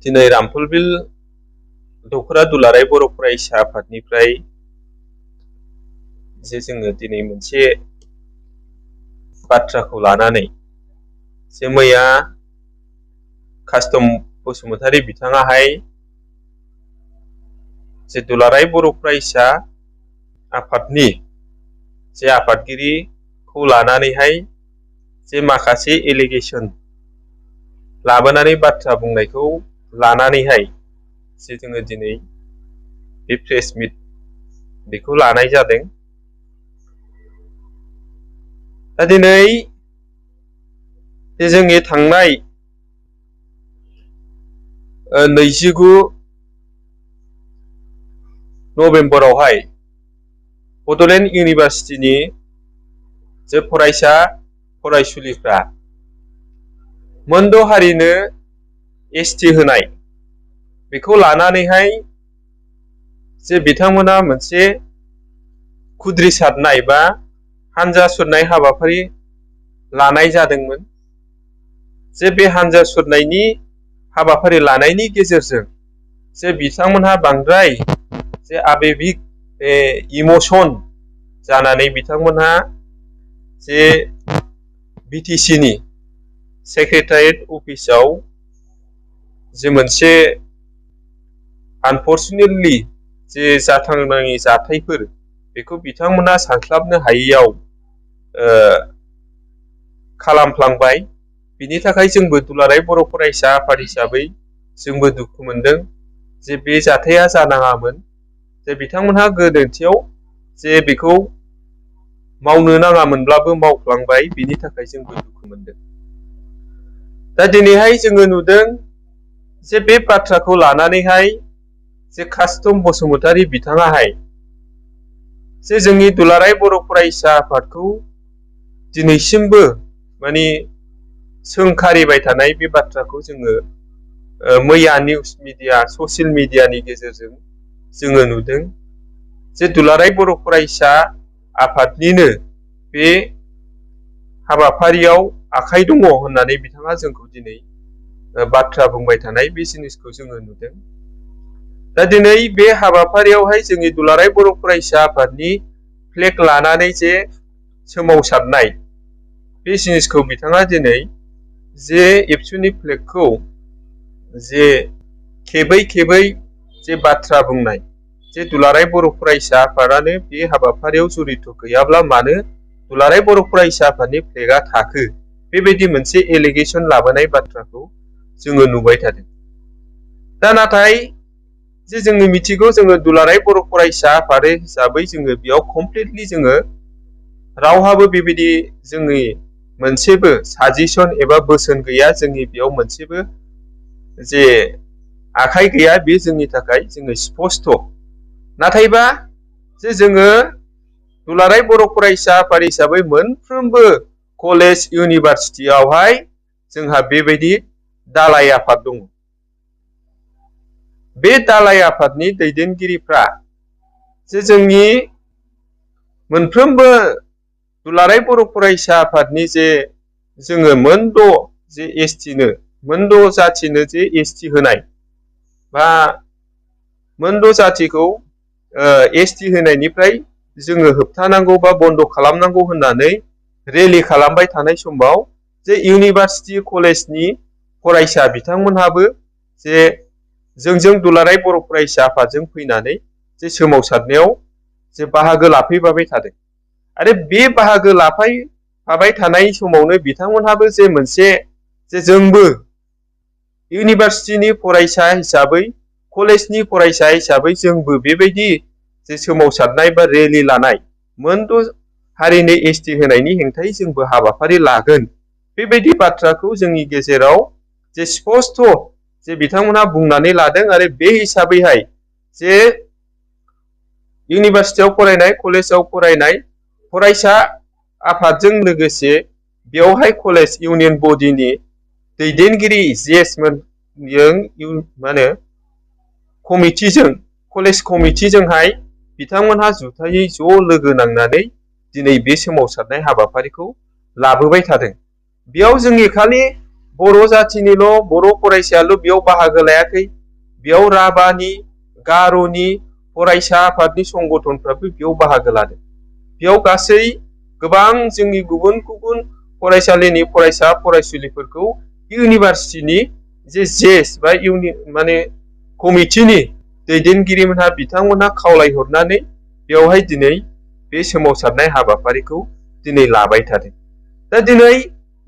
दिनै रामफलबिल दख'रा दुलाराय बर' फरायसा आफादनिफ्राय जे जोङो दिनै मोनसे बाथ्राखौ लानानै जे मैया कास्टम बसुमतारी बिथाङाहाय जे दुलाराय बर' फरायसा आफादनि जे आफादगिरिखौ लानानैहाय जे माखासे एलिगेशन लाबोनानै बाथ्रा बुंनायखौ लानानैहाय जे जोङो दिनै बे प्रेस मिट बेखौ लानाय जादों। दा दिनै जे जोंनि थांनाय 29 नभेम्बरावहाय बड'लेण्ड इउनिभार्सिटिनि जे फरायसा फरायसुलिफ्रा मोनद' हारिनो एसटि होनाय बेखौ लानानैहाय जे बिथांमोना मोनसे खुद्रिसारनाय बा हानजा सुरनाय हाबाफारि लानाय जादोंमोन। जे बे हानजा सुरनायनि हाबाफारि लानायनि गेजेरजों जे बिथांमोनहा बांद्राय जे आबेबिक इमोशन जानानै बिथांमोनहा जे बिटिसिनि सेक्रेटारियेट अफिसाव जे मोनसे आनफर्चुनेटलि जे जाथावनाङि जाथायफोर बेखौ बिथांमोना सानस्लाबनो हायैयाव खालामफ्लांबाय। बिनि थाखाय जोंबो दुलाराय बर' फरायसा आफाद हिसाबै जोंबो दुखु मोनदों जे बे जाथाया जानाङामोन। जे बिथांमोनहा गोरोन्थियाव जे बेखौ मावनो नाङामोनब्लाबो मावफ्लांबाय, बिनि थाखाय जोंबो दुखु मोनदों। दा दिनैहाय जोङो नुदों जे बे बाथ्राखौ लानानैहाय जे कास्टम बसुमतारी बिथाङाहाय जे जोंनि दुलाराय बर' फरायसा आफादखौ दिनैसिमबो माने सोंखारिबाय थानाय बे बाथ्राखौ जोङो मैया निउस मिडिया ससियेल मिडियानि गेजेरजों जोङो नुदों। जे दुलाराय बर' फरायसा आफादनिनो बे हाबाफारियाव आखाइ दङ होननानै बिथाङा जोंखौ दिनै बाथ्रा बुंबाय थानाय बे जिनिसखौ जोङो नुदों। दा दिनै बे हाबाफारियावहाय जोंनि दुलाराय बर' फरायसा आफादनि फ्लेग लानानै जे सोमावसारनाय बे जिनिसखौ बिथाङा दिनै जे एबसुनि फ्लेगखौ जे खेबै खेबै जे बाथ्रा बुंनाय जे दुलाराय बर' फरायसा आफादानो बे हाबाफारियाव जड़ित गैयाब्ला मानो दुलाराय बर' फरायसा आफादनि फ्लेगआ थाखो, बेबायदि मोनसे एलिगेशन लाबोनाय बाथ्राखौ जोङो नुबाय थादों। दा नाथाय जे जोङो मिथिगौ जोङो दुलाराय बर' फरायसा आफाद हिसाबै जोङो बेयाव कमप्लिटलि जोङो रावहाबो बेबायदि जोंनि मोनसेबो साजेसन एबा बोसोन गैया, जोंनि बेयाव मोनसेबो जे आखाइ गैया, बे जोंनि थाखाय जोङो स्पष्ट। नाथायबा जे जोङो दुलाराय बर' फरायसा आफाद हिसाबै मोनफ्रोमबो कलेज इउनिभार्सिटियावहाय जोंहा बेबायदि दालाइ आफाद दङ। बे दालाइ आफादनि दैदेनगिरिफ्रा जे जोंनि मोनफ्रोमबो दुलाराय बर' फरायसा आफादनि जे जोङो मोनद' जे एसटिनो मोनद' जाथिनो जे एसटि होनाय बा मोनद' जाथिखौ एसटि होनायनिफ्राय जोङो होबथानांगौ बा बन्द' खालामनांगौ होननानै रेलि खालामबाय थानाय समाव जे इउनिभार्सिटि कलेजनि फरायसा बिथांमोनहाबो जे जोंजों दुलाराय बर' फरायसा आफादजों फैनानै जे सोमावसारनायाव जे बाहागो लाफैबाय थादों। आरो बे बाहागो लाफाबाय थानाय समावनो बिथांमोनहाबो जे मोनसे जे जोंबो इउनिभार्सिटिनि फरायसा हिसाबै कलेजनि फरायसा हिसाबै जोंबो बेबायदि जे सोमावसारनाय बा रेलि लानाय मोनद' हारिनो एसटि होनायनि हेंथायै जोंबो हाबाफारि लागोन, बेबायदि बाथ्राखौ जोंनि गेजेराव जे स्पष्ट जे बिथांमोनहा बुंनानै लादों। आरो बे हिसाबैहाय जे इउनिभार्सिटियाव फरायनाय कलेजाव फरायनाय फरायसा आफादजों लोगोसे बेवहाय कलेज इउनियन बडिनि दैदेनगिरि जिएसमोनजों कमिटिजों कलेज कमिटिजोंहाय बिथांमोनहा जुथायै ज' लोगो नांनानै दिनै बे सोमावसारनाय हाबाफारिखौ लाबोबाय थादों। बेयाव जोंनि खालि बर' जाथिनिल' बर' फरायसायाल' बेयाव बाहागो लायाखै, बेयाव राभानि, गार'नि फरायसा आफादनि संगठनफ्राबो बेयाव बाहागो लादों। बेयाव गासै गोबां जोंनि गुबुन गुबुन फरायसालिनि फरायसा फरायसुलिफोरखौ इउनिभारसिटिनि जे जेस बा कमिटिनि दैदेनगिरिमोनहा बिथांमोनहा खावलायहरनानै बेवहाय दिनै बे सोमावसारनाय हाबाफारिखौ दिनै लाबाय थादों। दा दिनै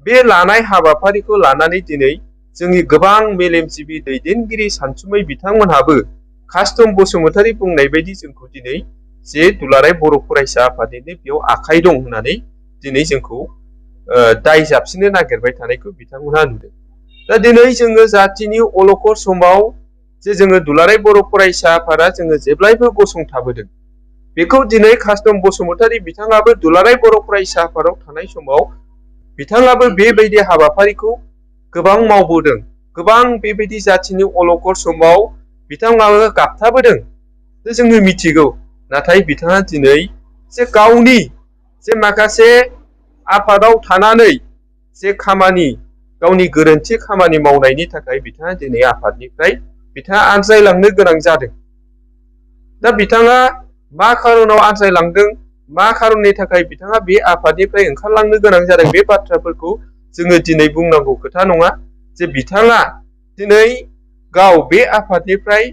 बे लानाय हाबाफारिखौ लानानै दिनै जोंनि गोबां मेलेमजिबि दैदेनगिरि सानसुमै बिथांमोनहाबो कास्टम बसुमतारी बुंनाय बायदि जोंखौ दिनै जे दुलाराय बर' फरायसा आफादनिनो बेयाव आखाइ दं होननानै दिनै जोंखौ दाय जाबसिननो नागिरबाय थानायखौ बिथांमोनहा नुदों। दा दिनै जोङो जातिनि अलखद समाव जे जोङो दुलाराय बर' फरायसा आफादा जोङो जेब्लायबो गसंथाबोदों। बेखौ दिनै कास्टम बसुमतारी बिथाङाबो दुलाराय बर' फरायसा आफादाव थानाय समाव बिथाङाबो बेबायदि हाबाफारिखौ गोबां मावबोदों। गोबां बेबायदि जातिनि अलखद समाव बिथाङाबो गाबथाबोदों। जोङो मिथिगौ। नाथाय बिथाङा दिनै जे गावनि जे माखासे आफादाव थानानै जे खामानि गावनि गोरोन्थि खामानि मावनायनि थाखाय बिथाङा दिनै आफादनिफ्राय बिथाङा आनज्रायलांनो गोनां जादों। दा बिथाङा मा खारनाव आनज्रायलांदों, मा खारननि थाखाय बिथाङा बे आफादनिफ्राय ओंखारलांनो गोनां जादों, बे बाथ्राफोरखौ जोङो दिनै बुंनांगौ खोथा नङा। जे बिथाङा दिनै गाव बे आफादनिफ्राय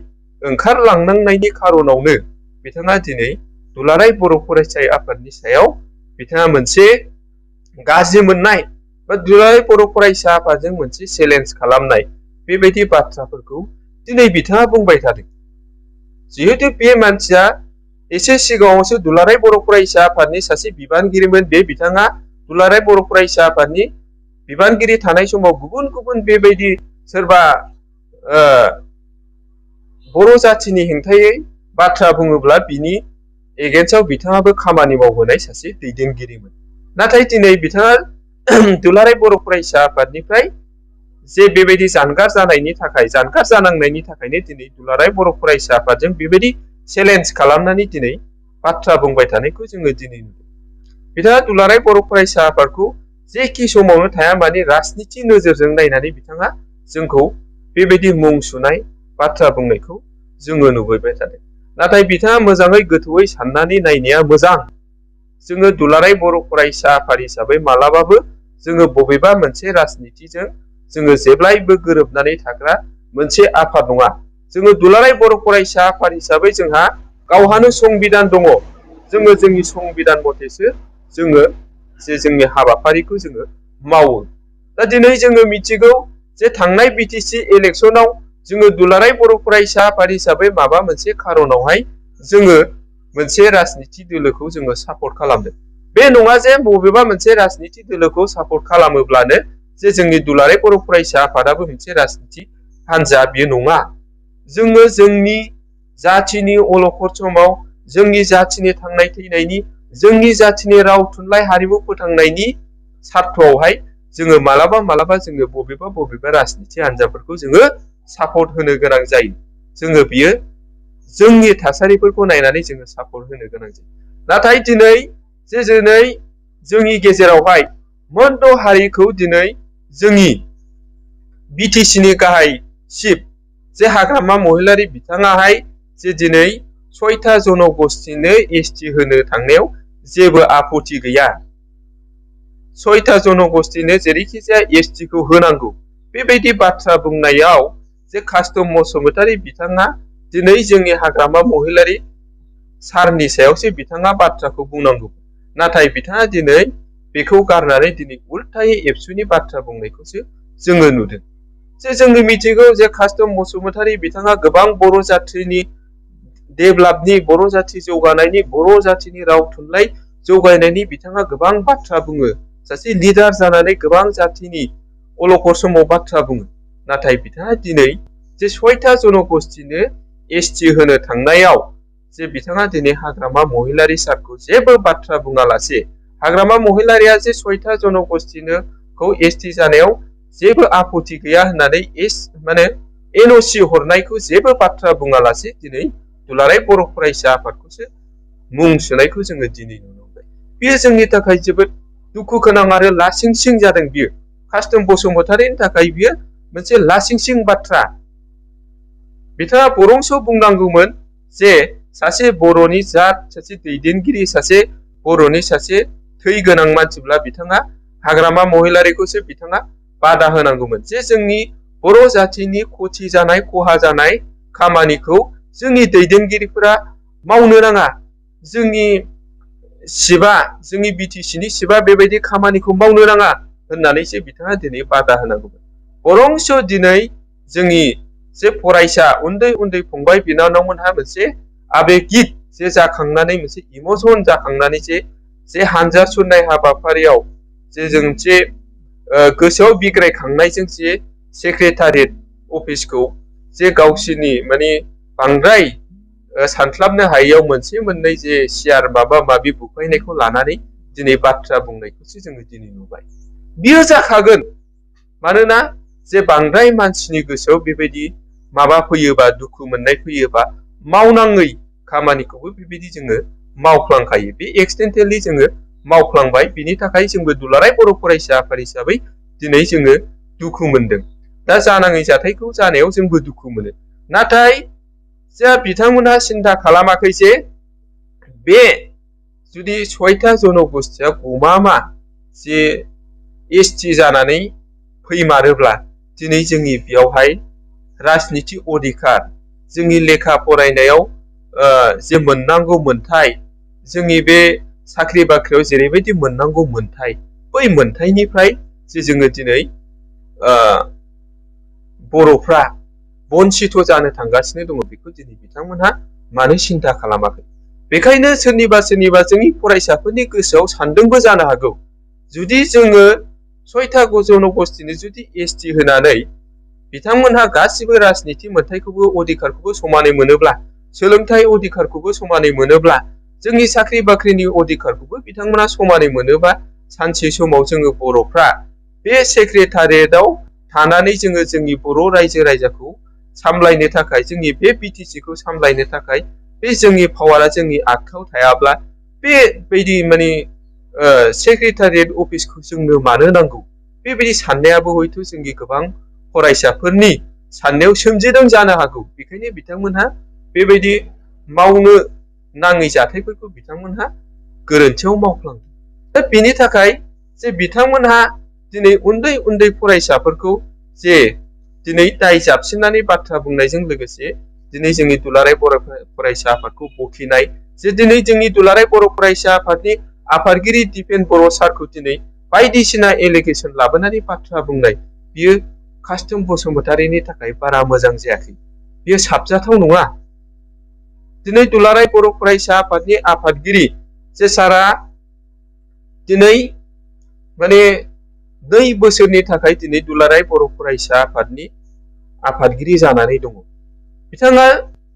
ओंखारलांनांनायनि खारनावनो बिथाङा दिनै दुलाराय बर' फरायसा आफादनि सायाव बिथाङा मोनसे गाज्रि मोननाय बा दुलाराय बर' फरायसा आफादजों मोनसे चेलेन्ज खालामनाय बेबायदि बाथ्राफोरखौ दिनै बिथाङा बुंबाय थादों। जिहेतु बे मानसिया एसे सिगाङावसो दुलाराय बर' फरायसा आफादनि सासे बिबानगिरिमोन। बे बिथाङा दुलाराय बर' फरायसा आफादनि बिबानगिरि थानाय समाव गुबुन गुबुन बेबायदि सोरबा बर' जातिनि हेंथायै बाथ्रा बुङोब्ला बिनि एगेन्स्टआव बिथाङाबो खामानि मावबोनाय सासे दैदेनगिरिमोन। नाथाय दिनै बिथाङा दुलाराय बर' फरायसा आफादनिफ्राय जे बेबायदि जानगार जानांनायनि थाखायनो दिनै दुलाराय बर' फरायसा आफादजों बेबायदि चेलेन्ज खालामनानै दिनै बाथ्रा बुंबाय थानायखौ जोङो दिनै नुदों। बिथाङा दुलाराय बर' फरायसा आफादखौ जेखि समावनो थाया माने राजनिथि नोजोरजों नायनानै बिथाङा जोंखौ बेबायदि मुं सुनाय बाथ्रा बुंनायखौ जोङो नुबोबाय थादों। नाथाय बिथाङा मोजाङै गोथौयै साननानै नायनाया मोजां। जोङो दुलाराय बर' फरायसा आफाद हिसाबै मालाबाबो जोङो बबेबा मोनसे राजनिथिजों जोङो जेब्लायबो गोरोबनानै थाग्रा मोनसे आफाद नङा। जोङो दुलाराय बर' फरायसा आफाद हिसाबै जोंहा गावहानो संबिधान दङ। जोङो जोंनि संबिधान मथेसो जोङो जे जोंनि हाबाफारिखौ जोङो मावो। दा दिनै जोङो मिथिगौ जे थांनाय बिटिसि इलेक्सनाव जोङो दुलाराय बर' फरायसा आफाद हिसाबै माबा मोनसे खारनावहाय जोङो मोनसे राजनिथि दोलोखौ जोङो सापर्ट खालामदों। बे नङा जे बबेबा मोनसे राजनिथि दोलोखौ सापर्ट खालामोब्लानो जे जोंनि दुलाराय बर' फरायसा आफादाबो मोनसे राजनिथि हान्जा, बेयो नङा। जोङो जोंनि जातिनि अलखद समाव जोंनि जातिनि थांनाय थैनायनि, जोंनि जातिनि राव थुनलाइ हारिमु फोथांनायनि सार्थआवहाय जोङो मालाबा जोङो बबेबा राजनिथि हान्जाफोरखौ जोङो सापर्ट होनो गोनां जायो। जोङो बियो जोंनि थासारिफोरखौ नायनानै जोङो सापर्ट होनो गोनां जायो। नाथाय दिनै जोंनि गेजेरावहाय मोनद' हारिखौ दिनै जोंनि बिटिसिनि गाहाय चिफ जे हाग्रामा महिलारि बिथाङाहाय जे दिनै 6था जनगोष्ठीनो एसटि होनो थांनायाव जेबो आपत्ति गैया। 6था जनगोष्ठीनो जेरैखि जाया एसटिखौ होनांगौ बेबायदि बाथ्रा बुंनायाव जे कास्टम बसुमतारी बिथाङा दिनै जोंनि हाग्रामा महिलारि सारनि सायावसो बिथाङा बाथ्राखौ बुंनांगौ। नाथाय बिथाङा दिनै बेखौ गारनानै दिनै उल्थायै एबसुनि बाथ्रा बुंनायखौसो जोङो नुदों। जे जोङो मिथिगौ जे कास्टम बसुमतारी बिथाङा गोबां बर' जाथिनि डेभेलपनि, बर' जाथि जौगानायनि, बर' जाथिनि राव थुनलाइ जौगानायनि बिथाङा गोबां बाथ्रा बुङो। सासे लिडार जानानै गोबां जातिनि अलखद समाव बाथ्रा बुङो। नाथाय बिथाङा दिनै जे 6था जनगोष्ठीनो एसटि होनो थांनायाव जे बिथाङा दिनै हाग्रामा महिलारि सारखौ जेबो बाथ्रा बुङालासे, हाग्रामा महिलारिया जे 6था जनगोष्ठीखौ एसटि जानायाव जेबो आपत्ति गैया होननानै एनअसि हरनायखौ जेबो बाथ्रा बुङालासे दिनै दुलाराय बर' फरायसा आफादखौसो मुं सुनायखौ जोङो दिनै नुनो मोनबाय। बेयो जोंनि थाखाय जोबोद दुखु गोनां आरो लासिंसिं जादों। बियो कास्टम बसुमतारिनि थाखाय बियो मोनसे लासिंसिं बाथ्रा। बिथाङा बरंस' बुंनांगौमोन जे सासे बर'नि जात, सासे दैदेनगिरि, सासे बर'नि सासे थै गोनां मानसिब्ला बिथाङा हाग्रामा महिलारिखौसो बिथाङा बादा होनांगौमोन जे जोंनि बर' जातिनि खथि जानाय, खहा जानाय खामानिखौ जोंनि दैदेनगिरिफोरा मावनो नाङा। जोंनि सिबा, जोंनि बिटिसिनि सिबा बेबायदि खामानिखौ मावनो नाङा होननानैसो बिथाङा दिनै बादा होनांगौमोन। बरंस' दिनै जोंनि जे फरायसा उन्दै उन्दै फंबाय बिनानावमोनहा मोनसे आबेगिक जे जाखांनानै, मोनसे इमोसन जाखांनानै जे हानजा सुरनाय हाबाफारियाव जे जों जे गोसोआव बिग्रायखांनायजों जे सेक्रेटारियेट अफिसखौ जे गावसोरनि माने बांद्राय सानस्लाबनो हायैयाव मोनसे मोननै जे सियार माबा माबि बुफायनायखौ लानानै दिनै बाथ्रा बुंनायखौसो जोङो दिनै नुबाय। बियो जाखागोन, मानोना जे बांद्राय मानसिनि गोसोआव बेबायदि माबा फैयोबा, दुखु मोननाय फैयोबा मावनाङै खामानिखौबो बेबायदि जोङो मावफ्लांखायो। बे एक्सिडेन्टेलि जोङो मावफ्लांबाय। बिनि थाखाय जोंबो दुलाराय बर' फरायसा आफाद हिसाबै दिनै जोङो दुखु मोनदों। दा जानाङै जाथायखौ जानायाव जोंबो दुखु मोनो। नाथाय जा बिथांमोनहा सिन्था खालामाखै जे बे जुदि 6था जनगोष्ठीया गमामा जे एसटि जानानै फैमारोब्ला दिनै जोंनि बेयावहाय राजनिथि अधिकार, जोंनि लेखा फरायनायाव जे मोननांगौ मोन्थाय, जोंनि बे साख्रि बाख्रियाव जेरैबायदि मोननांगौ मोन्थाय, बै मोन्थायनिफ्राय जे जोङो दिनै बर'फ्रा बन्सित जानो थांगासिनो दङ, बेखौ दिनै बिथांमोनहा मानो सिन्था खालामाखै? बेखायनो सोरनिबा सोरनिबा जोंनि फरायसाफोरनि गोसोआव सानदोंबो जानो हागौ, जुदि जोङो 6था जनगोष्ठीनो जुदि एसटि होनानै बिथांमोनहा गासिबो राजनिथि मोन्थायखौबो अधिकारखौबो समानै मोनोब्ला, सोलोंथाइ अधिकारखौबो समानै मोनोब्ला, जोंनि साख्रि बाख्रिनि अधिकारखौबो बिथांमोना समानै मोनोबा, सानसे समाव जोङो बर'फ्रा बे सेक्रेटारियेटआव थानानै जोङो जोंनि बर' रायजो राजाखौ सामलायनो थाखाय, जोंनि बे बिटिसिखौ सामलायनो थाखाय बे जोंनि पावारा जोंनि आखायाव थायाब्ला बेबायदि माने सेक्रेटारियेट अफिसखौ जोंनो मानो नांगौ? बेबायदि साननायाबो हयथ' जोंनि गोबां फरायसाफोरनि साननायाव सोमजिदों जानो हागौ। बेखायनो बिथांमोनहा बेबायदि मावनो नाङै जाथायफोरखौ बिथांमोनहा गोरोन्थियाव मावफ्लांदों। दा बेनि थाखाय जे बिथांमोनहा दिनै उन्दै उन्दै फरायसाफोरखौ जे दिनै दाय जाबसिननानै बाथ्रा बुंनायजों लोगोसे दिनै जोंनि दुलाराय बर' फरायसा आफादखौ बखिनाय, जे दिनै जोंनि दुलाराय बर' फरायसा आफादनि आफादगिरि दिपेन बर' सारखौ दिनै बायदिसिना एलिगेसन लाबोनानै बाथ्रा बुंनाय, बियो कास्टम बसुमतारिनि थाखाय बारा मोजां जायाखै। बियो साबजाथाव नङा। दिनै दुलाराय बर' फरायसा आफादनि आफादगिरि जे सारा दिनै माने 2 बोसोरनि थाखाय दिनै दुलाराय बर' फरायसा आफादनि आफादगिरि जानानै दङ। बिथाङा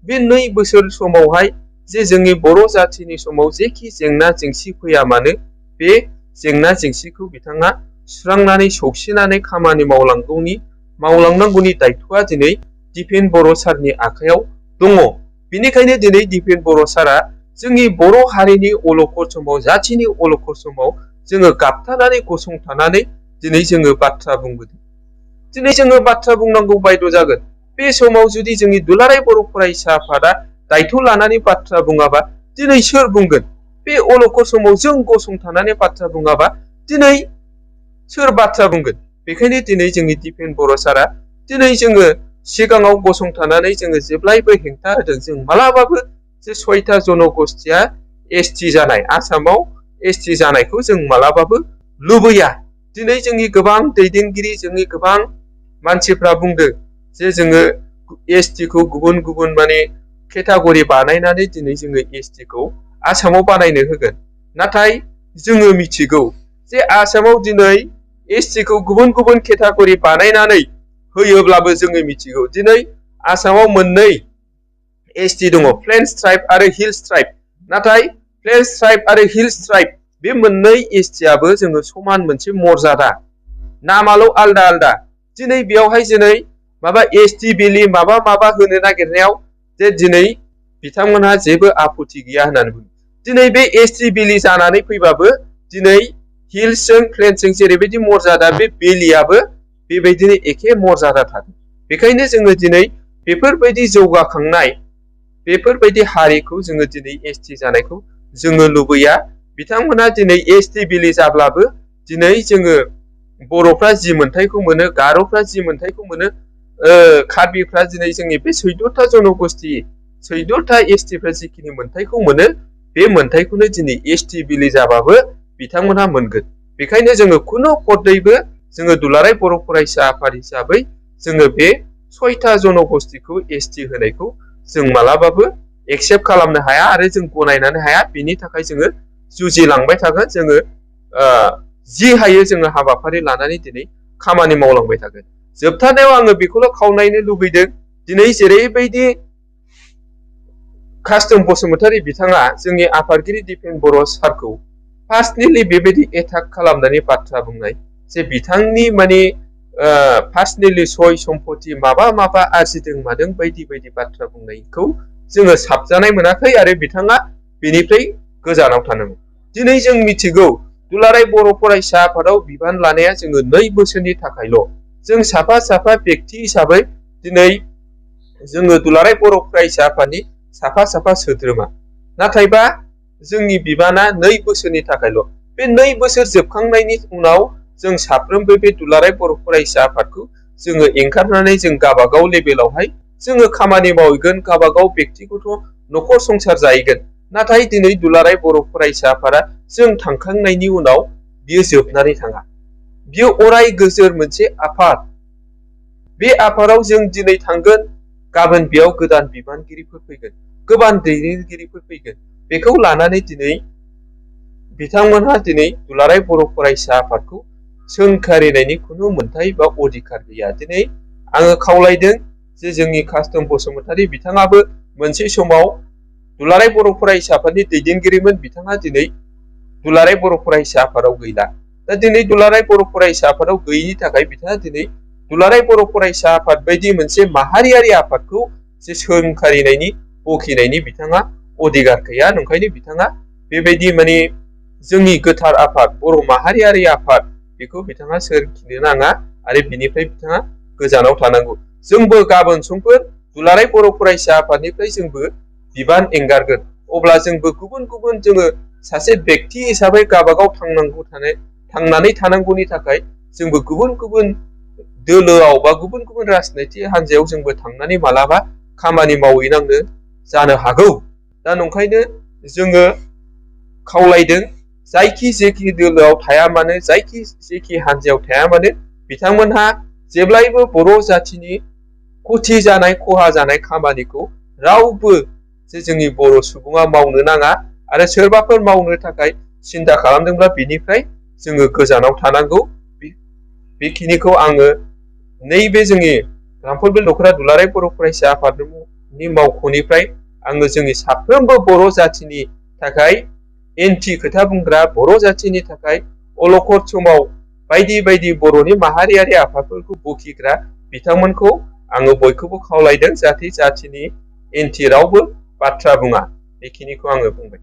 बे 2 बोसोर समावहाय जे जोंनि बर' जातिनि समाव जेखि जेंना जेंसि फैया मानो, बे जेंना जेंसिखौ बिथाङा सुस्रांनानै सौसिनानै खामानि मावलांनांगौनि दायथ'आ दिनै दिपेन बर' सारनि आखायाव दङ। बेनिखायनो दिनै दिपेन बर' सारा जोंनि बर' हारिनि अलखद समाव, जातिनि अलखद समाव जोङो गाबथानानै गसंथानानै दिनै जोङो बाथ्रा बुंबोदों। दिनै जोङो बाथ्रा बुंनांगौ बायद' जागोन। बे समाव जुदि जोंनि दुलाराय बर' फरायसा आफादा दायथ' लानानै बाथ्रा बुङाबा दिनै सोर बुंगोन? बे अलखद समाव जों गसंथानानै बाथ्रा बुङाबा दिनै सोर बाथ्रा बुंगोन? बेखायनो दिनै जोंनि दिपेन बर' सारा दिनै जोङो सिगाङाव गसंथानानै जोङो जेब्लायबो हेंथा होदों। जों मालाबाबो जे 6था जनगोष्ठीया एसटि जानाय, आसामाव एसटि जानायखौ जों मालाबाबो लुबैया। दिनै जोंनि गोबां दैदेनगिरि, जोंनि गोबां मानसिफ्रा बुंदों जे जोङो एसटिखौ गुबुन गुबुन माने केटागरि बानायनानै दिनै जोङो एसटिखौ आसामाव बानायनो होगोन। नाथाय जोङो मिथिगौ जे आसामाव दिनै एसटिखौ गुबुन गुबुन केटागरि बानायनानै होयोब्लाबो जोङो मिथिगौ दिनै आसामाव 2 एसटि दङ, प्लेन्स ट्राइब आरो हिल्स ट्राइब। नाथाय प्लेन्स ट्राइब आरो हिल्स ट्राइब बे 2 एसटिआबो जोङो समान मोनसे मर्यादा, नामाल' आलदा आलदा। दिनै बेयावहाय दिनै माबा एसटि बेलि माबा होनो नागिरनायाव जे दिनै बिथांमोनहा जेबो आपत्ति गैया होननानै बुङो। दिनै बे एसटि बेलि जानानै फैबाबो दिनै हिल्सजों प्लेन्सजों जेरैबायदि मर्यादा बे बेलियाबो बेबायदिनो एखे मर्यादा थागोन। बेखायनो जोङो दिनै बेफोरबायदि जौगाखांनाय बेफोरबायदि हारिखौ जोङो दिनै एसटि जानायखौ जोङो लुबैया। बिथांमोना दिनै एसटि बिलि जाब्लाबो दिनै जोङो बर'फ्रा जि मोनथायखौ मोनो, गार'फ्रा जि मोनथायखौ मोनो, कार्बिफ्रा दिनै जोंनि बे 14टा जनगोष्ठी 14टा एसटिफ्रा जिखिनि मोनथायखौ मोनो बे मोनथायखौनो दिनै एसटि बिलि जाबाबो बिथांमोनहा मोनगोन। बेखायनो जोङो खुनु पदैबो जोङो दुलाराय बर' फरायसा आफाद हिसाबै जोङो बे 6टा जनगोष्ठीखौ एसटि होनायखौ जों मालाबाबो एक्सेप्ट खालामनो हाया आरो जों गनायनानै हाया। बिनि थाखाय जोङो जुजिलांबाय थागोन। जोङो जि हायो जोङो हाबाफारि लानानै दिनै खामानि मावलांबाय थागोन। जोबथारनायाव आङो बेखौल' खावलायनो लुबैदों, दिनै जेरैबायदि कास्टम बसुमतारी बिथाङा जोंनि आफादगिरि दिपेन बर' सारखौ पार्सनेलि बेबायदि एटाक खालामनानै बाथ्रा बुंनाय, जे बिथांनि माने पार्सनेलि सय सम्पति माबा आरजिदों मादों बायदि बायदि बाथ्रा बुंनायखौ जोङो साबजानाय मोनाखै आरो बिथाङा बेनिफ्राय गोजानाव थानांगौ। दिनै जों मिथिगौ दुलाराय बर' फरायसा आफादाव बिबान लानाया जोङो 2 बोसोरनि थाखायल'। जों साफा बेक्ति हिसाबै दिनै जोङो दुलाराय बर' फरायसा आफादनि साफा सोद्रोमा। नाथायबा जोंनि बिबाना 2 बोसोरनि थाखायल'। बे 2 बोसोर जोबखांनायनि उनाव जों साफ्रोमबो बे दुलाराय बर' फरायसा आफादखौ जोङो एंगारनानै जों गावबागाव लेभेलावहाय जोङो खामानि मावहैगोन, गावबागाव बेक्तिगत न'खर संसार जाहैगोन। नाथाय दिनै दुलाराय बर' फरायसा आफादा जों थांखांनायनि उनाव बियो जोबनानै थाङा। बियो अराय गोजोर मोनसे आफाद। बे आफादाव जों दिनै थांगोन, गाबोन बेयाव गोदान बिबानगिरिफोर फैगोन, गोबां दैदेनगिरिफोर फैगोन। बेखौ लानानै दिनै बिथांमोनहा दिनै दुलाराय बर' फरायसा आफादखौ सोंखारिनायनि खुनु मोन्थाय बा अधिकार गैया। दिनै आङो खावलायदों जे जोंनि कास्टम बसुमतारी बिथाङाबो मोनसे समाव दुलाराय बर' फरायसा आफादनि दैदेनगिरिमोन। बिथाङा दिनै दुलाराय बर' फरायसा आफादाव गैला। दा दिनै दुलाराय बर' फरायसा आफादाव गैयिनि थाखाय बिथाङा दिनै दुलाराय बर' फरायसा आफाद बायदि मोनसे माहारियारि आफादखौ जे सोंखारिनायनि बखिनायनि बिथाङा अधिकार गैया। नंखायनो बिथाङा बेबायदि माने जोंनि गोथार आफाद बर' माहारियारि आफाद बेखौ बिथाङा सोरखिनो नाङा आरो बिनिफ्राय बिथाङा गोजानाव थानांगौ। जोंबो गाबोन समफोर दुलाराय बर' फरायसा आफादनिफ्राय जोंबो बिबान एंगारगोन। अब्ला जोंबो गुबुन जोङो सासे बेक्ति हिसाबै गावबागाव थांनानै थानांगौनि थाखाय जोंबो गुबुन दोलोआव बा गुबुन राजनैतिक हान्जायाव जोंबो थांनानै मालाबा खामानि मावहैनांनो जानो हागौ। दा नंखायनो जोङो खावलायदों, जायखि जेखि दोलोआव थाया मानो, जायखि जेखि हान्जायाव थाया मानो, बिथांमोनहा जेब्लायबो बर' जाथिनि खथि जानाय खहा जानाय खामानिखौ रावबो जे जोंनि बर' सुबुङा मावनो नाङा आरो सोरबाफोर मावनो थाखाय सिन्था खालामदोंब्ला बिनिफ्राय जोङो गोजानाव थानांगौ। बेखिनिखौ आङो नैबे जोंनि रामफलबिल दख'रा दुलाराय बर' फरायसा आफादनि मावख'निफ्राय आङो जोंनि साफ्रोमबो बर' जाथिनि थाखाय एन्टि खोथा बुंग्रा, बर' जाथिनि थाखाय अलखद समाव बायदि बर'नि माहारियारि आफादफोरखौ बखिग्रा बिथांमोनखौ आङो बयखौबो खावलायदों जाहाथे जाथिनि एन्टि रावबो बाथ्रा बुङा। बेखिनिखौ आङो बुंबाय।